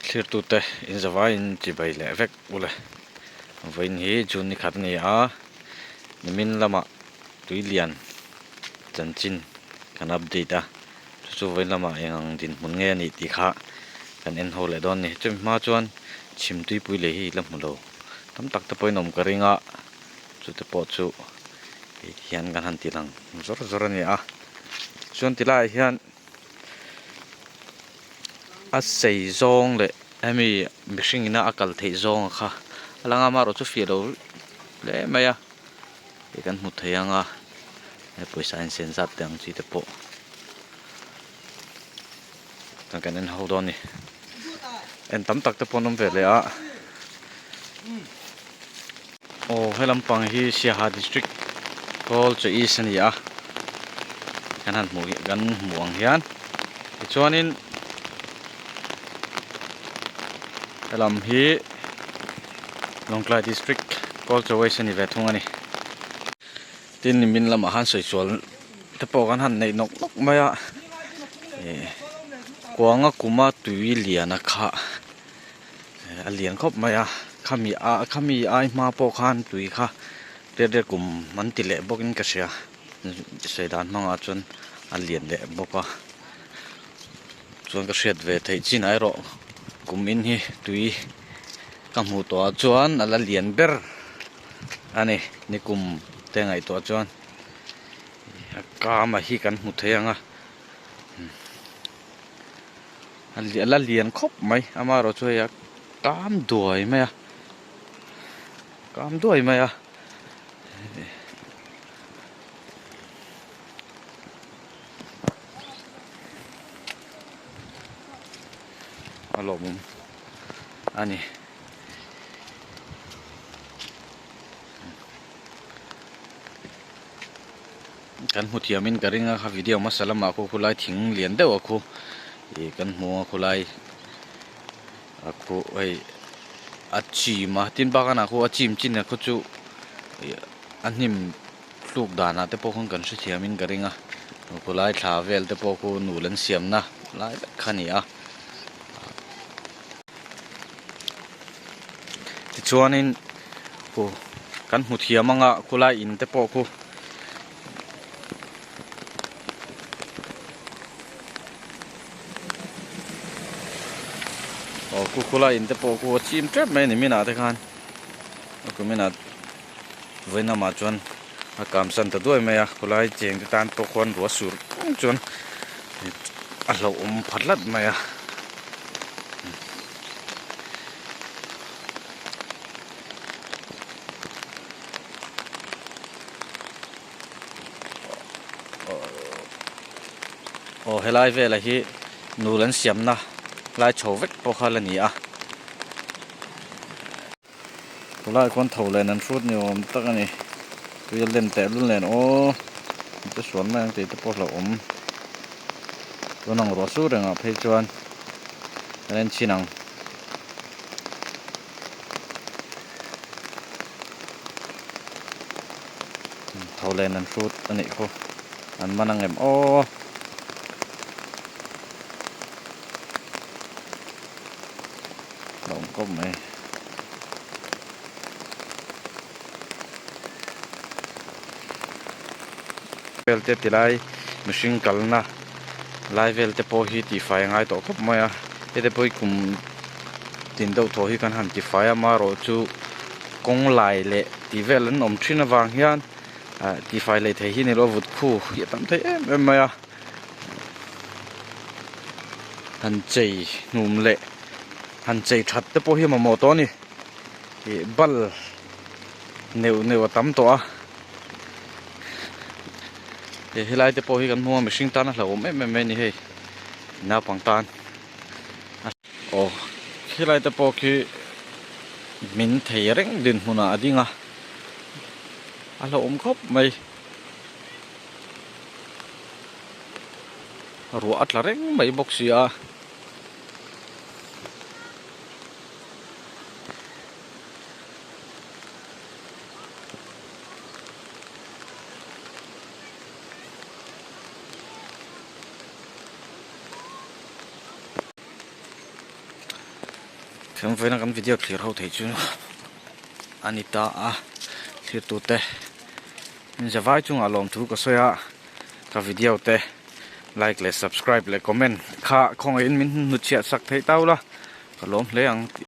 Thlirtute inzavaiin chibai leh vek ule. Vawiin hi June ni khat a ni a, nimin lamah tui lian chanchin kan update a, chu chu vawiin lamah eng ang dinhmun nge a nih tih kha kan en ho leh dawn a ni. Chumi hma chuan chhim tuipui lei hi la hmu lo tam tak te pawhin awm ka ring a, chute pawh chu hei ti hian kan han ti lang zawr zawr a ni a. Tichuan ti laiah hian. A sei zawng leh hemi mihring ina a kal theih zawng a kha a lang a amaherawh chu fiah lo hle mai a hei kan hmu thei ang a hei pawisa insen zat te ang chi te pawh chuan kan en ho dawn a ni en tam tak te pawh an awm ve leh a aw he lampang hi Siaha district Kawl chaw east a ni a kan han hmuh kan hmuh ang hian tichuanin helam hi Lawngtlai district Kawl chaw west a ni ve thung a ni tin nimin lamah khan sawichual te pawh kan han neih nawk nawk mai a ih kuanga kuma tui lian a kha. A lian khawp mai a khami a khami ai hma pawh khan tui kha riat riat kum an ti leh bawk in ka hria sawi dan hmangah chuan a lian leh bawk a chuan ka hriat ve theih chin ah erawh kum in hi tui ka hmuh tawh ah chuan a la lian ber a ni ni kum te ngaihtuah chuan a kama hi kan hmu thei ang a. A la lian khawp mai amaherawh chu hei a kam duai mai a kam duai mai a a lawmawm a ni. Kan hmu thiamin ka ring a kha video hmasa lamah khu khulai thing lian deuh a khu ih kan hmu a khulai a khu hei a chim a tin bakah khu a chim chin a khu chu ih a hnim tluk danah te pawh khan kan hrethiamin ka ring a khulai thla vel te pawh khu nul an siamna lai vek kha a ni a tichuanin khu kan hmu thiam anga khulai in te pawh khu. Aw khu khulai in te pawh khu a chim tep mai a ni minah te khan a kuminah vawiin chuan a kam san ta duai mai a khulai cheng te tan pawh khuan ruah sur pung chuan a hlauhawm phat hlat mai a. Aw helai velah hi nul an siamna lai chho vek pawh kha la ni a khawlaiah khuan tho len an hrut ni awm tak a ni tui a len teh lul nen aw te sual mai ang tih te pawh hlauhawm tun ang ruah sur rengah phei chuan kan en chhin ang. Tho len an hrut a nih khu an man ang em aw. A awm kawp mai. Vel te tilai mihring kalna lai vel te pawh hi tihfai a ngai tawh khawp mai a hete pawh hi kum tin deuh thaw hi kan han tifai a amaherawh chu kawng lai leh tih vel an awm thin avang hian ah tifai leh thei hi ni lo vut khu hi a tam thei em em mai a han chei hnum leh han chei that te pawh hi a mamawh tawh a ni ih bal neuh neuh a tam tawh a he helai te pawh hi kan hmu a mihring tan a hlauhawm em em mai a ni hei naupang tan aw khilai te pawh khi min thei reng dinhmunah a ding a a hlauhawm khawp mai ruah a tla reng mai bawk si a. Thiam vawiina kan video thlir ho thei chu a ni ta a thlir tute zavai chungah lawmthu ka sawi a ka video te like leh subscribe leh comment kha khawngaihin min hnutchhiah sak theih tau la ka lawm hle ang.